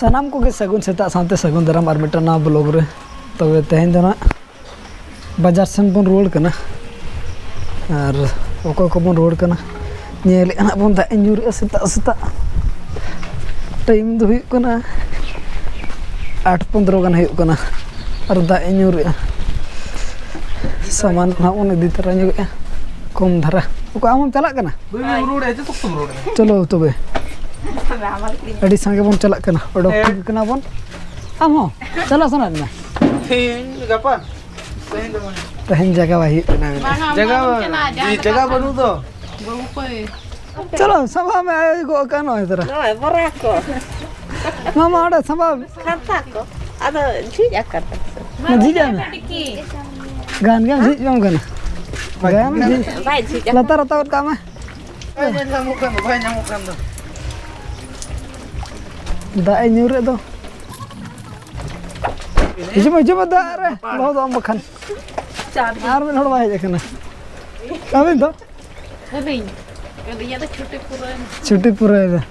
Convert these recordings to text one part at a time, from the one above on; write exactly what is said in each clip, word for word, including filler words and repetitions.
ᱥᱟᱱᱟᱢ ᱠᱚᱜᱮ ᱥᱟᱹᱜᱩᱱ ᱥᱮᱛᱟᱜ ᱥᱟᱶᱛᱮ ᱥᱟᱹᱜᱩᱱ ᱫᱟᱨᱟᱢ ᱟᱨ ᱢᱤᱫᱴᱟᱝ ᱱᱟᱣᱟ ᱵᱞᱚᱜ ᱨᱮ᱾ ᱛᱚᱵᱮ ᱛᱮᱦᱮᱧ ᱫᱚ ᱱᱟᱜ ᱵᱟᱡᱟᱨ ᱥᱮᱱ ᱵᱚᱱ ᱨᱩᱣᱟᱹᱲ ᱠᱟᱱᱟ᱾ ᱟᱨ ᱚᱠᱚᱭ ᱠᱚᱵᱚᱱ ᱨᱩᱣᱟᱹᱲ ᱠᱟᱱᱟ, ᱧᱮᱞᱮᱫᱼᱟ ᱱᱟᱜ ᱵᱚᱱ, ᱫᱟᱜ ᱤᱧ ᱧᱩᱨᱮᱜᱼᱟ ᱥᱮᱛᱟᱜ ᱥᱮᱛᱟᱜ᱾ ᱴᱟᱭᱤᱢ ᱫᱚ ᱦᱩᱭᱩᱜ ᱠᱟᱱᱟ ᱟᱴ ᱯᱚᱱᱫᱽᱨᱚ ᱜᱟᱱ ᱦᱩᱭᱩᱜ ᱠᱟᱱᱟ᱾ ᱟᱨ ᱫᱟᱜ ᱤᱧ ᱧᱩᱨᱮᱜᱼᱟ ᱥᱟᱢᱟᱱ ᱠᱚ ᱱᱟᱜ ᱵᱚᱱ ᱤᱫᱤ ᱛᱚᱨᱟ ᱧᱚᱜᱮᱜᱼᱟ ᱠᱚᱢ ᱫᱷᱟᱨᱟ᱾ ᱚᱠᱟ ᱟᱢ ᱦᱚᱸᱢ ᱪᱟᱞᱟᱜ ᱠᱟᱱᱟ? ᱵᱟᱹᱧ ᱨᱩᱣᱟᱹᱲᱟ, ᱪᱮᱫ ᱥᱚᱠᱛᱚᱢ ᱨᱩᱣᱟᱹᱲᱟ? ᱪᱚᱞᱚ ᱛᱚᱵᱮ᱾ ᱟᱹᱰᱤ ᱥᱟᱸᱜᱮ ᱵᱚᱱ ᱪᱟᱞᱟᱜ ᱠᱟᱱᱟ, ᱚᱰᱚᱠ ᱴᱷᱤᱠ ᱠᱟᱱᱟ ᱵᱚᱱ᱾ ᱟᱢ ᱦᱚᱸ ᱪᱟᱞᱟᱜ ᱥᱟᱱᱟᱭᱮᱫ ᱢᱮᱭᱟ? ᱛᱮᱦᱮᱧ ᱜᱟᱯᱟ᱾ ᱛᱮᱦᱮᱧ ᱫᱚ ᱵᱟᱝ᱾ ᱛᱮᱦᱮᱧ ᱡᱟᱭᱜᱟ ᱵᱟᱭ ᱦᱩᱭᱩᱜ ᱠᱟᱱᱟ᱾ ᱵᱟᱝᱟ, ᱡᱟᱭᱜᱟ ᱵᱟᱝ ᱵᱟᱹᱱᱩᱜ, ᱪᱟᱞᱟᱜᱼᱟ, ᱡᱟᱦᱟᱸ ᱡᱟᱭᱜᱟ ᱠᱟᱛᱷᱟ ᱵᱟᱹᱱᱩᱜ ᱫᱚ᱾ ᱵᱟᱹᱵᱩ ᱠᱚᱭ᱾ ᱪᱚᱞᱚ, ᱥᱟᱢᱵᱷᱟᱣ ᱢᱮ, ᱟᱭ ᱜᱚᱜ ᱠᱟᱱ ᱱᱚᱜᱼᱚᱭ ᱛᱚᱨᱟ᱾ ᱱᱚᱜᱼᱚᱭ ᱵᱚᱨᱟ ᱠᱚ᱾ ᱢᱟᱢᱟ, ᱚᱸᱰᱮ ᱥᱟᱢᱵᱷᱟᱣ ᱢᱮ᱾ ᱠᱷᱟᱱᱛᱟ ᱠᱚ᱾ ᱟᱫᱚ ᱡᱷᱤᱡ ᱟᱠᱟᱫᱟ᱾ ᱢᱟ ᱡᱷᱤᱡ ᱟᱭ ᱢᱮ᱾ ᱜᱟᱱ ᱜᱮᱢ ᱡᱷᱤᱡ ᱡᱚᱝ ᱠᱟᱱᱟ᱾ ᱜᱟᱱ ᱡᱷᱤᱡ᱾ ᱵᱟᱭ ᱡᱷᱤᱡ ᱟᱠᱟᱫᱟ᱾ ᱞᱟᱛᱟᱨ ᱨᱮ ᱛᱟᱵ ᱠᱟᱜ ᱢᱮ᱾ ᱵᱟᱭ ᱧᱮᱞ ᱧᱟᱢᱚᱜ ᱠᱟᱱ ᱫᱚ, ᱵᱟᱭ ᱧᱟᱢᱚᱜ ᱠᱟᱱ ᱫᱚ᱾ ᱫᱟᱜ ᱮ ᱧᱩᱨᱮᱫ ᱫᱚ᱾ ᱦᱤᱡᱩᱜ ᱢᱮ, ᱦᱤᱡᱩᱜ ᱢᱮ, ᱫᱟᱜ ᱨᱮ ᱞᱚᱦᱚᱫᱚᱜ ᱟᱢ ᱵᱟᱠᱷᱟᱱ᱾ ᱟᱨ ᱢᱤᱫ ᱦᱚᱲ ᱵᱟᱭ ᱦᱮᱡ ᱟᱠᱟᱱᱟ᱾ ᱟᱹᱵᱤᱱ ᱫᱚ? ᱟᱹᱞᱤᱧ? ᱟᱹᱞᱤᱧᱟᱜ ᱫᱚ ᱪᱷᱩᱴᱤ ᱯᱩᱨᱟᱹᱣᱮᱱᱟ᱾ ᱪᱷᱩᱴᱤ ᱯᱩᱨᱟᱹᱣᱮᱱᱟ᱾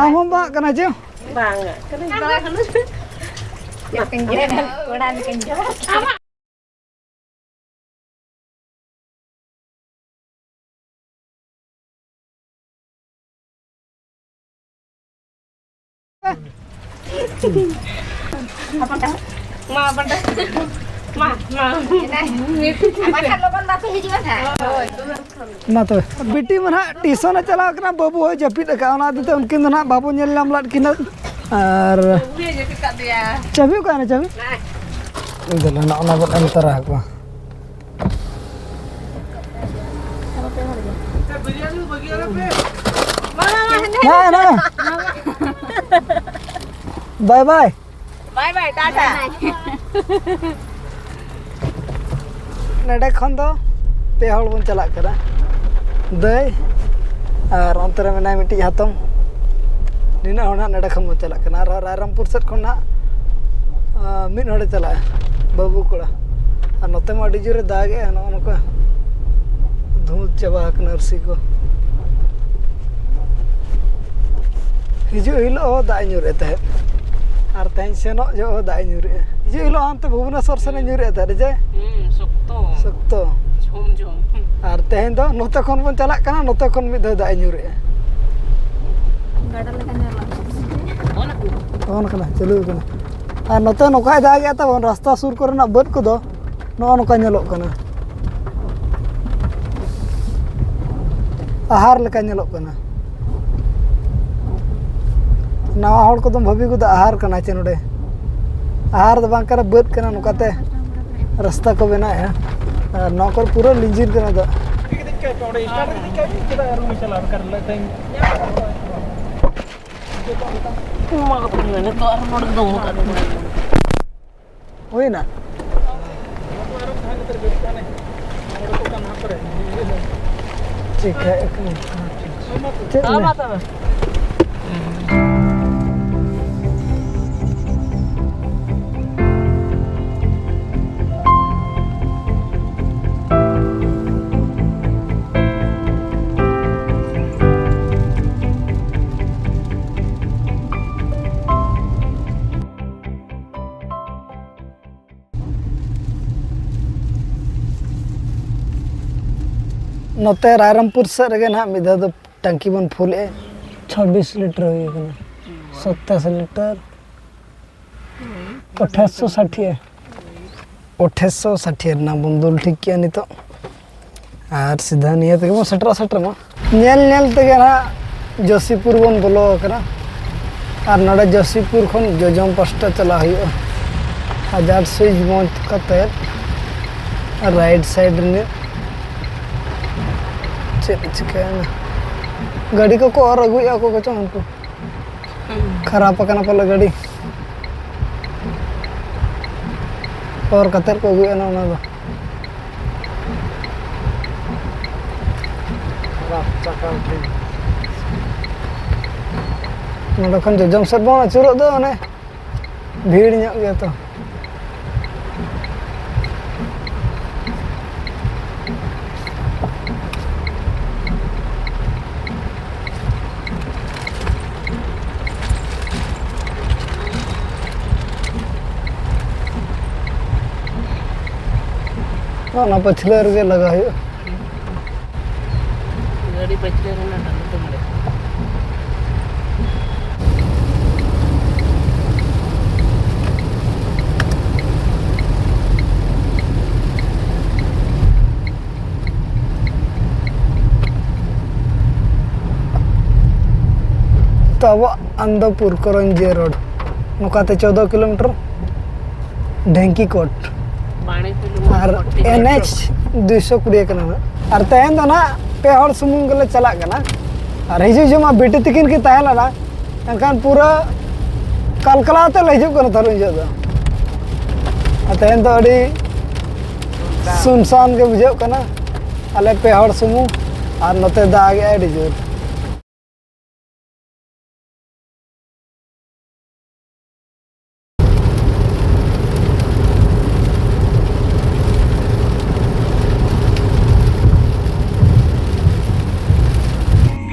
ᱟᱢ ᱦᱚᱸᱢ ᱵᱟᱜ ᱠᱟᱱᱟ ᱪᱮ? ᱵᱟᱝᱟ᱾ ᱠᱚᱲᱟ ᱞᱮᱠᱟᱧ ᱡᱚᱲᱟ᱾ ᱢᱟ, ᱵᱟᱰᱟᱭ᱾ ᱢᱟ, ᱢᱟ᱾ ᱵᱟᱠᱷᱟᱱ ᱞᱚᱜᱚᱱ ᱵᱟᱯᱮ ᱦᱤᱡᱩᱜᱼᱟ ᱱᱟᱦᱟᱜ᱾ ᱦᱳᱭ᱾ ᱢᱟ ᱛᱚᱵᱮ, ᱵᱤᱴᱤ ᱢᱟ ᱱᱟᱦᱟᱜ ᱴᱤᱭᱩᱥᱚᱱ ᱮ ᱪᱟᱞᱟᱣ ᱠᱟᱱᱟ, ᱵᱟᱹᱵᱩ ᱦᱚᱸᱭ ᱡᱟᱹᱯᱤᱫ ᱟᱠᱟᱫ, ᱚᱱᱟ ᱦᱚᱛᱮᱡ ᱛᱮ ᱩᱱᱠᱤᱱ ᱫᱚ ᱱᱟᱦᱟᱜ ᱵᱟᱵᱚ ᱧᱮᱞ ᱧᱟᱢ ᱞᱮᱫ ᱠᱤᱱᱟ᱾ ᱟᱨ ᱵᱟᱹᱵᱩ ᱦᱚᱸᱭ ᱡᱟᱹᱯᱤᱫ ᱠᱟᱜ ᱫᱮᱭᱟ᱾ ᱪᱟᱹᱵᱤ ᱚᱠᱟᱭᱮᱱᱟ, ᱪᱟᱹᱵᱤ? ᱱᱟᱭ᱾ ᱫᱮᱞᱟ, ᱱᱚᱜᱼᱚ ᱱᱟ ᱵᱚᱱ ᱮᱢ ᱛᱚᱨᱟ ᱟᱠᱚᱣᱟ᱾ ᱵᱟᱝ, ᱵᱟᱝ, ᱵᱟᱝ, ᱦᱮᱸᱫᱮ᱾ ᱦᱮᱸ, ᱦᱮᱸ᱾ ᱵᱟᱭ ᱵᱟᱭ᱾ ᱵᱟᱭ ᱵᱟᱭ, ᱴᱟᱴᱟ᱾ ᱱᱚᱰᱮ ᱠᱷᱚᱱ ᱫᱚ ᱯᱮ ᱦᱚᱲ ᱵᱚᱱ ᱪᱟᱞᱟᱜ ᱠᱟᱱᱟ, ᱫᱟᱹᱭ ᱟᱨ ᱚᱱᱛᱮ ᱨᱮ ᱢᱮᱱᱟᱭ ᱢᱤᱫᱴᱤᱡ ᱦᱟᱛᱚᱢ᱾ ᱱᱤᱱᱟᱹᱜ ᱦᱚᱲ ᱱᱟᱦᱟᱜ ᱱᱚᱰᱮ ᱠᱷᱚᱱ ᱵᱚᱱ ᱪᱟᱞᱟᱜ ᱠᱟᱱᱟ᱾ ᱟᱨ ᱨᱟᱭᱨᱚᱝᱯᱩᱨ ᱥᱮᱫ ᱠᱷᱚᱱ ᱱᱟᱦᱟᱜ, ᱟᱸ, ᱢᱤᱫ ᱦᱚᱲᱮ ᱪᱟᱞᱟᱜᱼᱟ, ᱵᱟᱹᱵᱩ ᱠᱚᱲᱟ᱾ ᱟᱨ ᱱᱚᱛᱮ ᱢᱟ ᱟᱹᱰᱤ ᱡᱳᱨᱮ ᱫᱟᱜᱮᱜᱼᱟ, ᱱᱚᱜᱼᱚ ᱱᱚᱝᱠᱟ ᱫᱷᱩᱸᱛ ᱪᱟᱵᱟ ᱟᱠᱟᱱᱟ ᱟᱹᱨᱥᱤ ᱠᱚ᱾ ᱦᱤᱡᱩᱜ ᱦᱤᱞᱳᱜ ᱦᱚᱸ ᱫᱟᱜ ᱮ ᱧᱩᱨᱮᱫ ᱛᱟᱦᱮᱸᱫ, ᱟᱨ ᱛᱮᱦᱮᱧ ᱥᱮᱱᱚᱜ ᱡᱚᱦᱚᱜ ᱦᱚᱸ ᱫᱟᱜ ᱮ ᱧᱩᱨᱮᱫᱼᱟ᱾ ᱦᱤᱡᱩᱜ ᱦᱤᱞᱳᱜ ᱦᱟᱱᱛᱮ ᱵᱷᱩᱵᱽᱱᱮᱥᱚᱨ ᱥᱮᱱ ᱮ ᱧᱩᱨᱮᱫ ᱛᱟᱦᱮᱸᱫ ᱡᱮ᱾ ᱦᱩᱸ, ᱥᱚᱠᱛᱚ᱾ ᱥᱚᱠᱛᱚ᱾ ᱡᱷᱚᱢ ᱡᱷᱚᱢ᱾ ᱟᱨ ᱛᱮᱦᱮᱧ ᱫᱚ ᱱᱚᱛᱮ ᱠᱷᱚᱱ ᱵᱚᱱ ᱪᱟᱞᱟᱜ ᱠᱟᱱᱟ, ᱱᱚᱛᱮ ᱠᱷᱚᱱ ᱢᱤᱫ ᱫᱷᱟᱣ ᱫᱟᱜ ᱮ ᱧᱩᱨᱮᱫᱼᱟ᱾ ᱜᱟᱰᱟ ᱞᱮᱠᱟ ᱧᱮᱞᱚᱜ ᱠᱟᱱᱟ᱾ ᱚᱱ ᱠᱟᱱᱟ, ᱪᱟᱹᱞᱩ ᱠᱟᱱᱟ᱾ ᱟᱨ ᱱᱚᱛᱮ ᱱᱚᱝᱠᱟᱭ ᱫᱟᱜᱮᱜᱼᱟ ᱛᱟᱵᱚᱱ, ᱨᱟᱥᱛᱟ ᱥᱩᱨ ᱠᱚᱨᱮᱱᱟᱜ ᱵᱟᱹᱫᱽ ᱠᱚᱫᱚ ᱱᱚᱜᱼᱚ ᱱᱚᱝᱠᱟ ᱧᱮᱞᱚᱜ ᱠᱟᱱᱟ, ᱟᱦᱟᱨ ᱞᱮᱠᱟ ᱧᱮᱞᱚᱜ ᱠᱟᱱᱟ᱾ ᱱᱟᱣᱟ ᱦᱚᱲ ᱠᱚᱫᱚᱢ ᱵᱷᱟᱹᱵᱤ ᱜᱚᱫᱟ ᱟᱦᱟᱨ ᱠᱟᱱᱟ ᱪᱮ ᱱᱚᱰᱮ᱾ ᱟᱦᱟᱨ ᱫᱚ ᱵᱟᱝ ᱠᱟᱱᱟ, ᱵᱟᱹᱫᱽ ᱠᱟᱱᱟ, ᱱᱚᱝᱠᱟᱛᱮ ᱨᱟᱥᱛᱟ ᱠᱚ ᱵᱮᱱᱟᱣᱮᱜᱼᱟ᱾ ᱟᱨ ᱱᱚᱣᱟ ᱠᱚᱨᱮ ᱯᱩᱨᱟᱹ ᱞᱤᱸᱡᱤᱱ ᱠᱟᱱᱟ ᱫᱟᱜ᱾ ᱱᱤᱛᱚᱜ ᱟᱨ ᱱᱚᱰᱮ ᱫᱚ ᱦᱩᱭᱱᱟ᱾ ᱴᱷᱤᱠ ᱦᱮ, ᱪᱮᱫ ᱦᱮᱸ, ᱢᱮ? ᱢᱟ ᱛᱚᱵᱮ᱾ ᱱᱚᱛᱮ ᱨᱟᱭᱨᱚᱝᱯᱩᱨ ᱥᱮᱫ ᱨᱮᱜᱮ ᱱᱟᱦᱟᱜ ᱢᱤᱫ ᱫᱷᱟᱣ ᱫᱚ ᱴᱟᱝᱠᱤ ᱵᱚᱱ ᱯᱷᱩᱞᱮᱜᱼᱟ᱾ ᱪᱷᱟᱵᱵᱤᱥ ᱞᱤᱴᱟᱨ ᱦᱩᱭ ᱟᱠᱟᱱᱟ, ᱥᱟᱛᱟᱥ ᱞᱤᱴᱟᱨ, ᱟᱴᱷᱟᱥᱚ ᱥᱟᱴᱷᱤᱭᱟ᱾ ᱟᱴᱷᱟᱥᱚ ᱥᱟᱴᱷᱤᱭᱟ ᱨᱮᱱᱟᱜ ᱵᱚᱱ ᱫᱩᱞ ᱴᱷᱤᱠ ᱠᱮᱜᱼᱟ ᱱᱤᱛᱚᱜ᱾ ᱟᱨ ᱥᱤᱫᱷᱟᱹ ᱱᱤᱭᱟᱹ ᱛᱮᱜᱮ ᱵᱚᱱ ᱥᱮᱴᱮᱨᱚᱜᱼᱟ, ᱥᱮᱴᱮᱨ ᱢᱟ᱾ ᱧᱮᱞ ᱧᱮᱞ ᱛᱮᱜᱮ ᱱᱟᱦᱟᱜ ᱡᱳᱥᱤᱯᱩᱨ ᱵᱚᱱ ᱵᱚᱞᱚ ᱟᱠᱟᱱᱟ᱾ ᱟᱨ ᱱᱚᱰᱮ ᱡᱳᱥᱤᱯᱩᱨ ᱠᱷᱚᱱ ᱡᱚᱡᱚᱢ ᱯᱟᱥᱴᱟ ᱪᱟᱞᱟᱜ ᱦᱩᱭᱩᱜᱼᱟ᱾ ᱦᱟᱡᱟᱨ ᱥᱩᱭᱤᱪ ᱵᱚᱱᱫ ᱠᱟᱛᱮ ᱨᱟᱭᱤᱴ ᱥᱟᱭᱤᱰ ᱨᱤᱱᱤᱡ ᱪᱮᱫ ᱪᱤᱠᱟᱹᱭᱮᱱᱟ? ᱜᱟᱹᱰᱤ ᱠᱚᱠᱚ ᱚᱨ ᱟᱹᱜᱩᱭᱮᱫᱼᱟ ᱚᱠᱚᱭ ᱠᱚᱪᱚᱝ ᱩᱱᱠᱩ᱾ ᱠᱷᱟᱨᱟᱯ ᱟᱠᱟᱱᱟ ᱯᱟᱞᱮ ᱜᱟᱹᱰᱤ᱾ ᱚᱨ ᱠᱟᱛᱮᱫ ᱠᱚ ᱟᱹᱜᱩᱭᱮᱫᱼᱟ ᱚᱱᱟ ᱫᱚ᱾ ᱱᱚᱰᱮ ᱠᱷᱚᱱ ᱡᱚᱡᱚᱢ ᱥᱮᱫ ᱵᱚᱱ ᱟᱹᱪᱩᱨᱚᱜ ᱫᱚ, ᱚᱱᱮ ᱵᱷᱤᱲ ᱧᱚᱜ ᱜᱮᱭᱟ ᱛᱚ᱾ ᱚᱱᱟ ᱯᱟᱹᱪᱷᱞᱟᱹ ᱨᱮᱜᱮ ᱞᱟᱜᱟ ᱦᱩᱭᱩᱜᱼᱟ᱾ ᱜᱟᱹᱰᱤ ᱯᱟᱹᱪᱷᱞᱟᱹ ᱨᱮᱱᱟᱜ ᱦᱟᱞᱚᱛ ᱮᱢ ᱞᱟᱹᱭ᱾ ᱛᱚ ᱟᱵᱚᱣᱟᱜ ᱟᱱᱫᱚᱯᱩᱨ ᱠᱚᱨᱚᱧᱡᱤᱭᱟᱹ ᱨᱳᱰ, ᱱᱚᱝᱠᱟᱛᱮ ᱪᱳᱫᱽᱫᱳ ᱠᱤᱞᱳᱢᱤᱴᱟᱨ ᱰᱷᱮᱝᱠᱤ ᱠᱳᱴ᱾ ᱵᱟᱲᱮ ᱯᱮ ᱞᱩᱢᱟᱹᱝ ᱟᱨ ᱠᱳᱴ ᱛᱮ ᱮᱱ ᱮᱪ ᱫᱩᱭᱥᱚ ᱠᱩᱲᱤ ᱠᱟᱱᱟ ᱱᱟᱜ᱾ ᱟᱨ ᱛᱮᱦᱮᱧ ᱫᱚ ᱱᱟᱜ ᱯᱮ ᱦᱚᱲ ᱥᱩᱢᱩᱝ ᱜᱮᱞᱮ ᱪᱟᱞᱟᱜ ᱠᱟᱱᱟ᱾ ᱟᱨ ᱦᱤᱡᱩᱜ ᱡᱚᱢᱟᱜ ᱵᱤᱴᱤ ᱛᱤᱠᱤᱱ ᱠᱤᱱ ᱛᱟᱦᱮᱸ ᱞᱮᱱᱟ, ᱮᱱᱠᱷᱟᱱ ᱯᱩᱨᱟᱹ ᱠᱟᱞᱠᱟᱞᱟ ᱛᱮ ᱞᱮ ᱦᱤᱡᱩᱜ ᱠᱟᱱᱟ ᱛᱟᱹᱨᱩᱧ ᱡᱚᱦᱚᱜ ᱫᱚ᱾ ᱟᱨ ᱛᱮᱦᱮᱧ ᱫᱚ ᱟᱹᱰᱤ ᱥᱩᱱᱥᱟᱱ ᱜᱮ ᱵᱩᱡᱷᱟᱹᱜ ᱠᱟᱱᱟ᱾ ᱟᱞᱮ ᱯᱮ ᱦᱚᱲ ᱥᱩᱢᱩᱝ, ᱟᱨ ᱱᱚᱛᱮ ᱫᱟᱜ ᱮᱜᱼᱟᱭ ᱟᱹᱰᱤ ᱡᱳᱨ᱾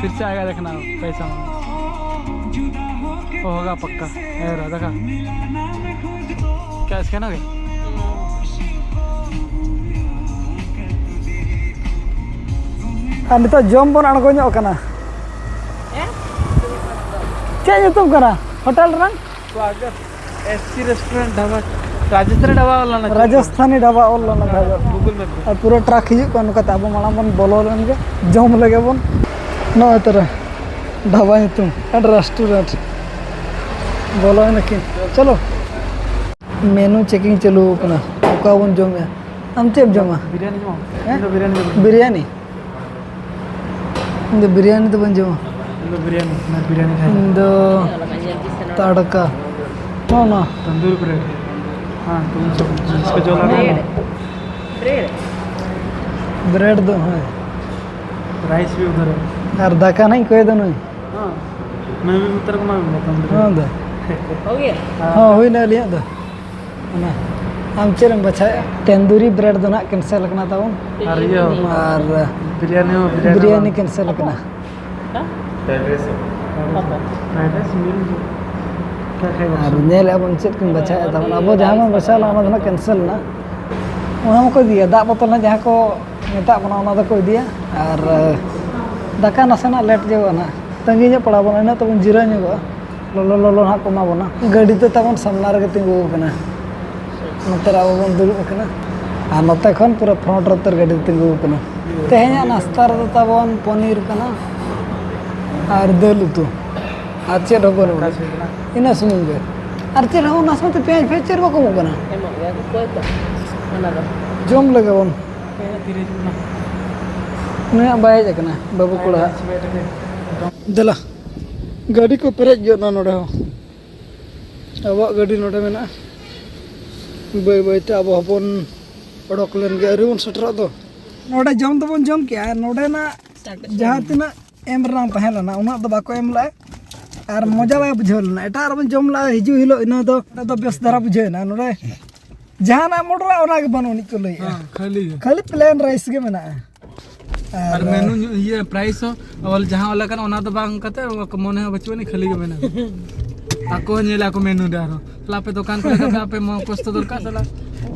फिर से आएगा देखना, पैसा मांगने। वो होगा पक्का। ए, राधा का क्या स्कैन हो गया? ᱟᱨ ᱱᱤᱛᱚᱜ ᱡᱚᱢ ᱵᱚᱱ ᱟᱬᱜᱚ ᱧᱚᱜ ᱠᱟᱱᱟ᱾ ᱪᱮᱫ ᱧᱩᱛᱩᱢ ᱠᱟᱱᱟ ᱦᱳᱴᱮᱞ ᱨᱮᱱᱟᱜ? स्वागत एससी रेस्टोरेंट ढाबा, राजस्थानी ढाबा ᱚᱞ ᱞᱮᱱᱟ᱾ ᱨᱟᱡᱚᱥᱛᱷᱟᱱᱤ ᱰᱷᱟᱵᱟ ᱚᱞ ᱞᱮᱱᱟ ᱰᱷᱟᱵᱟ᱾ Google Map ᱨᱮ᱾ ᱟᱨ ᱯᱩᱨᱟᱹ ᱴᱨᱟᱠ ᱦᱤᱡᱩᱜ ᱠᱟᱱᱟ, ᱱᱚᱝᱠᱟᱛᱮ ᱟᱵᱚ ᱢᱟᱲᱟᱝ ᱵᱚᱱ ᱵᱚᱞᱚ ᱞᱮᱱ ᱜᱮ, ᱡᱚᱢ ᱞᱮᱜᱮ ᱵᱚᱱ᱾ ᱱᱚᱜᱼᱚᱭ ᱛᱚᱨᱟ ᱰᱷᱟᱵᱟ ᱧᱩᱛᱩᱢ ᱨᱮᱥᱴᱩᱨᱮᱱᱴ, ᱵᱚᱞᱚᱭᱮᱱᱟ ᱠᱤᱱ᱾ ᱪᱚᱞᱚ, ᱢᱮᱱᱩ ᱪᱮᱠᱤᱝ ᱪᱟᱹᱞᱩ ᱟᱠᱟᱱᱟ, ᱚᱠᱟ ᱵᱚᱱ ᱡᱚᱢᱮᱜᱼᱟ? ᱟᱢ ᱪᱮᱫ ᱮᱢ ᱡᱚᱢᱟ? ᱵᱤᱨᱭᱟᱱᱤ ᱡᱚᱢᱟ᱾ ᱦᱮᱸ? ᱤᱧ ᱫᱚ ᱵᱤᱨᱭᱟᱱᱤ ᱡᱚᱢᱟ᱾ ᱵᱤᱨᱭᱟᱱᱤ? ᱤᱧ ᱫᱚ ᱵᱤᱨᱭᱟᱱᱤ ᱫᱚ ᱵᱟᱹᱧ ᱡᱚᱢᱟ᱾ ᱤᱧ ᱫᱚ ᱵᱤᱨᱭᱟᱱᱤ, ᱤᱧ ᱫᱚ ᱛᱟᱲᱠᱟ᱾ ᱱᱚᱜᱼᱚ ᱱᱚᱣᱟ᱾ तंदूरी ब्रेड। हाँ, तुम सब जिसको जो लगा लो। ब्रेड दो, हाँ। राइस भी उधर है। ᱟᱨ ᱫᱟᱠᱟ ᱱᱟᱜ ᱤᱧ ᱠᱚᱭ ᱫᱚ ᱱᱩᱭ᱾ हाँ, मैं भी उतर को मैं भी बताऊँ। ᱦᱮᱸ ᱫᱟ᱾ हो गया? हाँ। ᱦᱮᱸ, ᱦᱩᱭᱱᱟ ᱟᱹᱞᱤᱧᱟᱜ ᱫᱚ᱾ ᱚᱱᱟ, ᱟᱢ ᱪᱮᱫ ᱮᱢ ᱵᱟᱪᱷᱟᱣᱮᱫᱼᱟ? ᱛᱟᱱᱫᱩᱨᱤ ᱵᱨᱮᱰ ᱫᱚ ᱱᱟᱜ ᱠᱮᱱᱥᱮᱞ ᱟᱠᱟᱱᱟ ᱛᱟᱵᱚᱱ᱾ ᱟᱨ ᱤᱭᱟᱹ, ᱟᱨ ᱵᱤᱨᱭᱟᱱᱤ ᱦᱚᱸ, ᱵᱤᱨᱭᱟᱱᱤ ᱵᱤᱨᱭᱟᱱᱤ ᱵᱟᱝ᱾ ᱠᱮᱱᱥᱮᱞ ᱟᱠᱟᱱᱟ᱾ ᱦᱮᱸ? Fried rice. Fried rice mill जो। क्या खाएगा? ᱟᱨ ᱧᱮᱞᱮᱫᱼᱟ ᱵᱚᱱ ᱪᱮᱫ ᱠᱤᱱ ᱵᱟᱪᱷᱟᱣᱮᱫᱼᱟ ᱛᱟᱵᱚᱱ᱾ ᱟᱵᱚ ᱡᱟᱦᱟᱸ ᱵᱚᱱ ᱵᱟᱪᱷᱟᱣ ᱞᱮᱫᱼᱟ, ᱚᱱᱟ ᱫᱚ ᱱᱟᱜ ᱠᱮᱱᱥᱮᱞ ᱮᱱᱟ᱾ ᱚᱱᱟ ᱢᱟᱠᱚ ᱤᱫᱤᱭᱟ, ᱫᱟᱜ ᱵᱚᱛᱚᱞ ᱦᱚᱸ ᱡᱟᱦᱟᱸ ᱠᱚ ᱢᱮᱛᱟᱜ ᱵᱚᱱᱟ, ᱚᱱᱟ ᱫᱚᱠᱚ ᱤᱫᱤᱭᱟ᱾ ᱟᱨ ᱫᱟᱠᱟ ᱱᱟᱥᱮᱱᱟᱜ ᱞᱮᱴ ᱧᱚᱜᱚᱜᱼᱟ ᱱᱟᱦᱟᱜ, ᱛᱟᱺᱜᱤ ᱧᱚᱜ ᱯᱟᱲᱟᱣ ᱵᱚᱱᱟ, ᱤᱱᱟᱹᱜ ᱛᱮᱵᱚᱱ ᱡᱤᱨᱟᱹᱣ ᱧᱚᱜᱚᱜᱼᱟ᱾ ᱞᱚᱞᱚ ᱞᱚᱞᱚ ᱱᱟᱦᱟᱜ ᱠᱚ ᱮᱢᱟ ᱵᱚᱱᱟ᱾ ᱜᱟᱹᱰᱤ ᱫᱚ ᱛᱟᱵᱚᱱ ᱥᱟᱢᱱᱟ ᱨᱮᱜᱮ ᱛᱤᱸᱜᱩ ᱟᱠᱟᱱᱟ, ᱱᱚᱛᱮ ᱨᱮ ᱟᱵᱚ ᱵᱚᱱ ᱫᱩᱲᱩᱵ ᱟᱠᱟᱱᱟ᱾ ᱟᱨ ᱱᱚᱛᱮ ᱠᱷᱚᱱ ᱯᱩᱨᱟᱹ ᱯᱷᱨᱚᱱᱴ ᱨᱮ ᱩᱛᱟᱹᱨ ᱜᱟᱹᱰᱤ ᱫᱚ ᱛᱤᱸᱜᱩ ᱟᱠᱟᱱᱟ᱾ ᱛᱮᱦᱮᱧᱟᱜ ᱱᱟᱥᱛᱟ ᱨᱮᱫᱚ ᱛᱟᱵᱚᱱ ᱯᱚᱱᱤᱨ ᱠᱟᱱᱟ ᱟᱨ ᱫᱟᱹᱞ ᱩᱛᱩ, ᱟᱨ ᱪᱮᱫ ᱦᱚᱸ ᱵᱟᱹᱱᱩᱜᱼᱟ᱾ ᱤᱱᱟᱹ ᱥᱩᱢᱩᱝ ᱜᱮ᱾ ᱟᱨ ᱪᱮᱫ ᱦᱚᱸ ᱚᱱᱟ ᱥᱟᱶᱛᱮ ᱯᱮᱸᱭᱟᱡᱽ ᱯᱷᱮᱸᱭᱟᱡᱽ ᱪᱮᱫ ᱵᱟᱠᱚ ᱮᱢᱚᱜ ᱠᱟᱱᱟ᱾ ᱮᱢᱚᱜ ᱜᱮᱭᱟ ᱠᱚ, ᱚᱠᱚᱭ ᱛᱚ ᱚᱱᱟ ᱫᱚ᱾ ᱡᱚᱢ ᱞᱮᱜᱮ ᱵᱚᱱ᱾ ᱦᱮᱸ, ᱛᱤᱨᱮ ᱦᱤᱡᱩᱜ ᱠᱟᱱᱟ? ᱩᱱᱤᱭᱟᱜ ᱵᱟᱭ ᱦᱮᱡ ᱟᱠᱟᱱᱟ, ᱵᱟᱹᱵᱩ ᱠᱚᱲᱟ ᱦᱟᱜ᱾ ᱫᱮᱞᱟ, ᱜᱟᱹᱰᱤ ᱠᱚ ᱯᱮᱨᱮᱡ ᱜᱚᱫ ᱱᱟ ᱱᱚᱰᱮ ᱦᱚᱸ᱾ ᱟᱵᱚᱣᱟᱜ ᱜᱟᱹᱰᱤ ᱱᱚᱰᱮ ᱢᱮᱱᱟᱜᱼᱟ᱾ ᱵᱟᱹᱭ ᱵᱟᱹᱭᱛᱮ ᱟᱵᱚ ᱦᱚᱸᱵᱚᱱ ᱚᱰᱚᱠ ᱞᱮᱱ ᱜᱮ, ᱟᱹᱣᱨᱤ ᱵᱚᱱ ᱥᱮᱴᱮᱨᱚᱜ ᱫᱚ᱾ ᱱᱚᱰᱮ ᱡᱚᱢ ᱫᱚᱵᱚᱱ ᱡᱚᱢ ᱠᱮᱜᱼᱟ, ᱱᱚᱰᱮᱱᱟᱜ ᱡᱟᱦᱟᱸ ᱛᱤᱱᱟᱹᱜ ᱮᱢ ᱨᱮᱱᱟᱜ ᱛᱟᱦᱮᱸ ᱞᱮᱱᱟ, ᱩᱱᱟᱹᱜ ᱫᱚ ᱵᱟᱠᱚ ᱮᱢ ᱞᱮᱫᱼᱟ᱾ ᱟᱨ ᱢᱚᱡᱟ ᱵᱟᱭ ᱵᱩᱡᱷᱟᱹᱣ ᱞᱮᱱᱟ᱾ ᱮᱴᱟᱜ ᱨᱮᱵᱚᱱ ᱡᱚᱢ ᱞᱮᱫᱼᱟ, ᱦᱤᱡᱩᱜ ᱦᱤᱞᱳᱜ ᱤᱱᱟᱹ ᱫᱚ, ᱚᱸᱰᱮ ᱫᱚ ᱵᱮᱥ ᱫᱷᱟᱨᱟ ᱵᱩᱡᱷᱟᱹᱣ ᱮᱱᱟ᱾ ᱱᱚᱰᱮ ᱡᱟᱦᱟᱱᱟᱜ ᱮᱢ ᱚᱰᱟᱨᱟ, ᱚᱱᱟ ᱜᱮ ᱵᱟᱹᱱᱩᱜ ᱟᱹᱱᱤᱡ ᱠᱚ ᱞᱟᱹᱭᱮᱫᱼᱟ᱾ ᱦᱮᱸ, ᱠᱷᱟᱹᱞᱤ ᱜᱮ᱾ ᱠᱷᱟᱹᱞᱤ ᱯᱞᱮᱱ ᱨᱟᱭᱤᱥ ᱜᱮ ᱢᱮᱱᱟᱜᱼᱟ᱾ ᱟᱨ ᱟᱨ ᱢᱮᱱᱩ ᱧᱚᱜ, ᱤᱭᱟᱹ, ᱯᱨᱟᱭᱤᱥ ᱦᱚᱸ, ᱟᱵᱟᱨ ᱡᱟᱦᱟᱸ ᱚᱞ ᱟᱠᱟᱱᱟ, ᱚᱱᱟ ᱫᱚ ᱵᱟᱝ ᱠᱟᱛᱮ, ᱢᱚᱱᱮ ᱦᱚᱸ ᱵᱟᱹᱪᱩᱜ ᱟᱹᱱᱤᱡ, ᱠᱷᱟᱹᱞᱤ ᱜᱮ ᱢᱮᱱᱟᱜᱼᱟ᱾ ᱟᱠᱚ ᱦᱚᱸ ᱧᱮᱞᱟ ᱠᱚ ᱢᱮᱱᱩ ᱨᱮ ᱟᱨᱦᱚᱸ᱾ ᱛᱟᱦᱞᱮ ᱟᱯᱮ ᱫᱚᱠᱟᱱ ᱠᱚᱨᱮ ᱫᱚ ᱟᱯᱮ ᱢᱚ-, ᱠᱚᱥᱴᱚ ᱫᱚᱨᱠᱟᱨ, ᱥᱟᱞᱟ᱾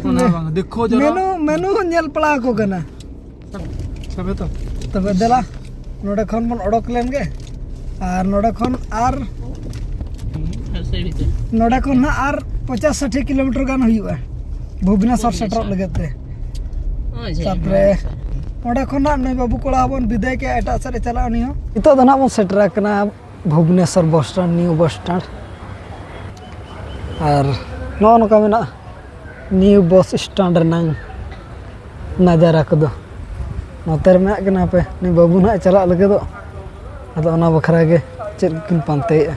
ᱚᱱᱟ ᱦᱚᱸ ᱵᱟᱝ, ᱫᱮᱠᱷᱳ ᱡᱚᱨᱟ᱾ ᱢᱮᱱᱩ, ᱢᱮᱱᱩ ᱦᱚᱸ ᱧᱮᱞ ᱯᱟᱲᱟᱣ ᱟᱠᱚ ᱠᱟᱱᱟ᱾ ᱥᱟᱵᱮ ᱛᱚ᱾ ᱛᱚᱵᱮ ᱫᱮᱞᱟ, ᱱᱚᱰᱮ ᱠᱷᱚᱱ ᱵᱚᱱ ᱚᱰᱚᱠ ᱞᱮᱱ ᱜᱮ᱾ ᱟᱨ ᱱᱚᱰᱮ ᱠᱷᱚᱱ ᱟᱨ, ᱱᱚᱰᱮ ᱠᱷᱚᱱ ᱦᱟᱸᱜ ᱟᱨ ᱯᱚᱪᱟᱥ ᱥᱟᱴᱷᱤ ᱠᱤᱞᱳᱢᱤᱴᱟᱨ ᱜᱟᱱ ᱦᱩᱭᱩᱜᱼᱟ ᱵᱷᱩᱵᱽᱱᱮᱥᱚᱨ ᱥᱮᱴᱮᱨᱚᱜ ᱞᱟᱹᱜᱤᱫ ᱛᱮ᱾ ᱛᱟᱯᱚᱨᱮ ᱚᱸᱰᱮ ᱠᱷᱚᱱ ᱦᱟᱸᱜ ᱱᱩᱭ ᱵᱟᱹᱵᱩ ᱠᱚᱲᱟ ᱦᱚᱸᱵᱚᱱ ᱵᱤᱫᱟᱹᱭ ᱠᱮᱜᱼᱟ, ᱮᱴᱟᱜ ᱥᱮᱫ ᱮ ᱪᱟᱞᱟᱜᱼᱟ ᱩᱱᱤ ᱦᱚᱸ᱾ ᱱᱤᱛᱚᱜ ᱫᱚ ᱱᱟᱦᱟᱜ ᱵᱚᱱ ᱥᱮᱴᱮᱨ ᱟᱠᱟᱱᱟ Bhubaneswar bus stand, new bus stand. ᱟᱨ ᱱᱚᱜᱼᱚ ᱱᱚᱝᱠᱟ ᱢᱮᱱᱟᱜᱼᱟ ᱱᱤᱭᱩ ᱵᱚᱥ ᱥᱴᱮᱱᱰ ᱨᱮᱱᱟᱝ ᱱᱟᱡᱟᱨᱟ ᱠᱚᱫᱚ᱾ ᱱᱚᱛᱮ ᱨᱮ ᱢᱮᱱᱟᱜ ᱠᱤᱱᱟ ᱦᱟᱯᱮ, ᱱᱩᱭ ᱵᱟᱹᱵᱩ ᱱᱟᱦᱟᱜ ᱮ ᱪᱟᱞᱟᱜ ᱞᱟᱹᱜᱤᱫᱚᱜ, ᱟᱫᱚ ᱚᱱᱟ ᱵᱟᱠᱷᱨᱟ ᱜᱮ ᱪᱮᱫ ᱠᱚᱠᱤᱱ ᱯᱟᱱᱛᱮᱭᱮᱫᱼᱟ᱾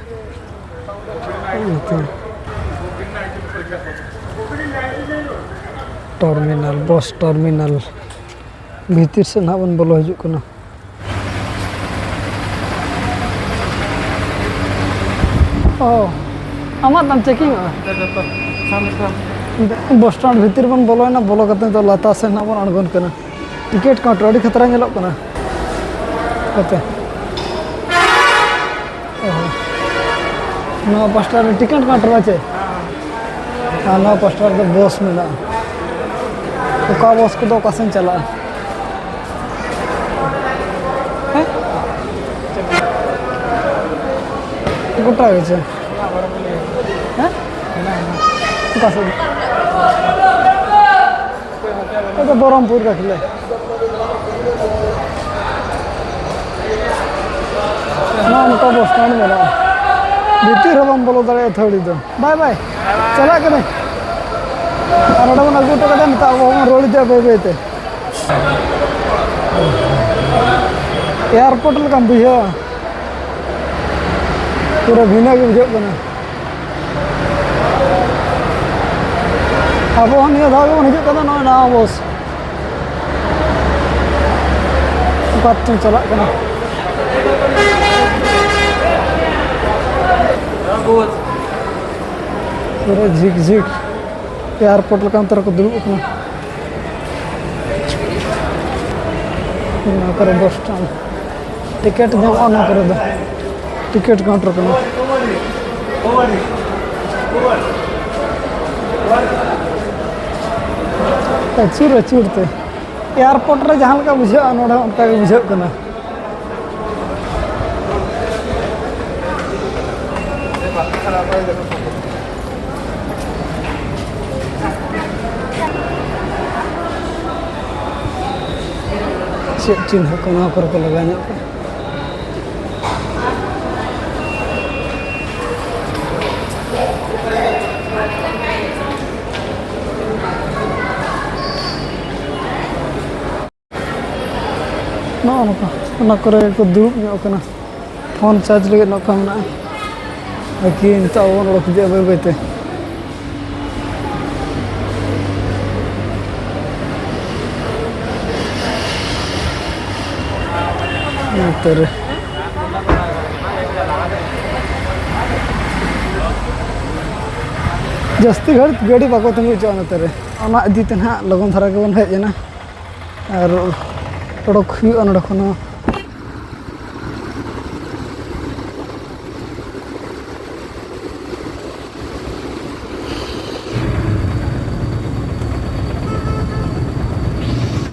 ᱴᱟᱨᱢᱤᱱᱟᱞ, ᱵᱚᱥ ᱴᱟᱨᱢᱤᱱᱟᱞ ᱵᱷᱤᱛᱤᱨ ᱥᱮᱫ ᱱᱟᱦᱟᱜ ᱵᱚᱱ ᱵᱚᱞᱚ ᱦᱤᱡᱩᱜ ᱠᱟᱱᱟ᱾ ᱚ, ᱟᱢᱟᱜ ᱫᱟᱢ ᱪᱮᱠᱤᱝ ᱚᱜᱼᱟ? ᱵᱚᱥ ᱥᱴᱮᱱᱰ ᱵᱷᱤᱛᱤᱨ ᱵᱚᱱ ᱵᱚᱞᱚᱭᱮᱱᱟ, ᱵᱚᱞᱚ ᱠᱟᱛᱮ ᱫᱚ ᱞᱟᱛᱟᱨ ᱥᱮᱫ ᱱᱟᱜ ᱵᱚᱱ ᱟᱬᱜᱚᱱ ᱠᱟᱱᱟ᱾ ᱴᱤᱠᱤᱴ ᱠᱟᱣᱩᱱᱴᱟᱨ ᱟᱹᱰᱤ ᱠᱷᱟᱛᱨᱟ ᱧᱮᱞᱚᱜ ᱠᱟᱱᱟ᱾ ᱦᱟᱯᱮ᱾ ᱚ, ᱱᱚᱣᱟ ᱯᱟᱥᱴᱟ ᱨᱮ ᱴᱤᱠᱤᱴ ᱠᱟᱣᱩᱱᱴᱟᱨ ᱟᱪᱮ? ᱟᱨ ᱱᱚᱣᱟ ᱯᱟᱥᱴᱟ ᱨᱮᱫᱚ ᱵᱚᱥ ᱢᱮᱱᱟᱜᱼᱟ᱾ ᱚᱠᱟ ᱵᱚᱥ ᱠᱚᱫᱚ ᱚᱠᱟ ᱥᱮᱱ ᱪᱟᱞᱟᱜᱼᱟ? ᱦᱮᱸ? ᱜᱚᱴᱟ ᱜᱮ ᱪᱮ? ᱦᱮᱸ? ᱚᱠᱟ ᱥᱮᱫ? ᱟᱫᱚ ᱵᱚᱦᱚᱨᱚᱢᱯᱩᱨ ᱜᱮ ᱠᱷᱟᱹᱞᱤ᱾ ᱱᱚᱜᱼᱚ ᱱᱚᱝᱠᱟ ᱵᱚᱥ ᱥᱴᱮᱱᱰ ᱢᱮᱱᱟᱜᱼᱟ᱾ ᱵᱷᱤᱛᱤᱨ ᱦᱚᱸ ᱵᱟᱢ ᱵᱚᱞᱚ ᱫᱟᱲᱮᱭᱟᱜᱼᱟ ᱟᱹᱛᱷᱟᱹᱲᱤ ᱫᱚ᱾ ᱵᱟᱭ ᱵᱟᱭ, ᱪᱟᱞᱟᱜ ᱠᱟᱹᱱᱟᱹᱧ᱾ ᱟᱨ ᱚᱸᱰᱮ ᱵᱚᱱ ᱟᱹᱜᱩ ᱦᱚᱴᱚ ᱠᱟᱫᱟ, ᱱᱤᱛᱚᱜ ᱟᱵᱚ ᱵᱚᱱ ᱨᱩᱣᱟᱹᱲ ᱤᱫᱤᱜᱼᱟ ᱵᱟᱹᱭ ᱵᱟᱹᱭ ᱛᱮ᱾ ᱮᱭᱟᱨᱯᱳᱨᱴ ᱞᱮᱠᱟᱢ ᱵᱩᱡᱷᱟᱹᱣᱟ, ᱯᱩᱨᱟᱹ ᱵᱷᱤᱱᱟᱹ ᱜᱮ ᱵᱩᱡᱷᱟᱹᱜ ᱠᱟᱱᱟ᱾ ᱟᱵᱚ ᱦᱚᱸ ᱱᱤᱭᱟᱹ ᱫᱷᱟᱣ ᱜᱮᱵᱚᱱ ᱦᱤᱡᱩᱜ ᱠᱟᱱᱟ ᱱᱚᱜᱼᱚᱭ ᱱᱟᱣᱟ ᱵᱚᱥ᱾ ᱚᱠᱟ ᱛᱮᱪᱚᱝ ᱪᱟᱞᱟᱜ ᱠᱟᱱᱟ᱾ ᱯᱩᱨᱟᱹ ᱡᱷᱤᱠ ᱡᱷᱤᱠ ᱮᱭᱟᱨᱯᱳᱨᱴ ᱞᱮᱠᱟ ᱚᱱᱛᱮ ᱨᱮᱠᱚ ᱫᱩᱲᱩᱵ ᱟᱠᱟᱱᱟ᱾ ᱱᱚᱣᱟ ᱠᱚᱨᱮ ᱵᱚᱥ ᱥᱴᱮᱱᱰ᱾ ᱴᱤᱠᱤᱴ ᱧᱟᱢᱚᱜᱼᱟ ᱱᱚᱣᱟ ᱠᱚᱨᱮ ᱫᱚ᱾ ᱴᱤᱠᱤᱴ ᱠᱟᱣᱩᱱᱴᱟᱨ ᱠᱟᱱᱟ᱾ ᱟᱹᱪᱩᱨ ᱟᱹᱪᱩᱨ ᱛᱮ᱾ ᱮᱭᱟᱨᱯᱳᱨᱴ ᱨᱮ ᱡᱟᱦᱟᱸ ᱞᱮᱠᱟ ᱵᱩᱡᱷᱟᱹᱜᱼᱟ, ᱱᱚᱰᱮ ᱦᱚᱸ ᱚᱱᱠᱟ ᱜᱮ ᱵᱩᱡᱷᱟᱹᱜ ᱠᱟᱱᱟ᱾ ᱪᱮᱫ ᱪᱤᱱᱦᱟᱹ ᱠᱚ ᱱᱚᱣᱟ ᱠᱚᱨᱮ ᱠᱚ ᱞᱟᱜᱟᱣ ᱧᱚᱜ ᱠᱟᱜᱼᱟ? ᱱᱚᱜᱼᱚ ᱱᱚᱝᱠᱟ, ᱚᱱᱟ ᱠᱚᱨᱮ ᱠᱚ ᱫᱩᱲᱩᱵ ᱧᱚᱜ ᱠᱟᱱᱟ᱾ ᱯᱷᱳᱱ ᱪᱟᱨᱡᱽ ᱞᱟᱹᱜᱤᱫ ᱱᱚᱝᱠᱟ ᱢᱮᱱᱟᱜᱼᱟ᱾ ᱟᱨᱠᱤ ᱱᱤᱛᱚᱜ ᱟᱵᱚ ᱵᱚᱱ ᱚᱰᱚᱠ ᱤᱫᱤᱜᱼᱟ ᱵᱟᱹᱭ ᱵᱟᱹᱭ ᱛᱮ᱾ ᱱᱚᱛᱮ ᱨᱮ ᱡᱟᱹᱥᱛᱤ ᱜᱷᱟᱹᱲᱤᱡ ᱜᱟᱹᱰᱤ ᱵᱟᱠᱚ ᱛᱤᱸᱜᱩ ᱦᱚᱪᱚᱣᱟᱜᱼᱟ ᱱᱚᱛᱮ ᱨᱮ᱾ ᱚᱱᱟ ᱤᱫᱤ ᱛᱮ ᱱᱟᱦᱟᱜ ᱞᱚᱜᱚᱱ ᱫᱷᱟᱨᱟ ᱜᱮᱵᱚᱱ ᱦᱮᱡ ᱮᱱᱟ᱾ ᱟᱨ ᱚᱰᱚᱠ ᱦᱩᱭᱩᱜᱼᱟ ᱱᱚᱰᱮ ᱠᱷᱚᱱ ᱦᱚᱸ᱾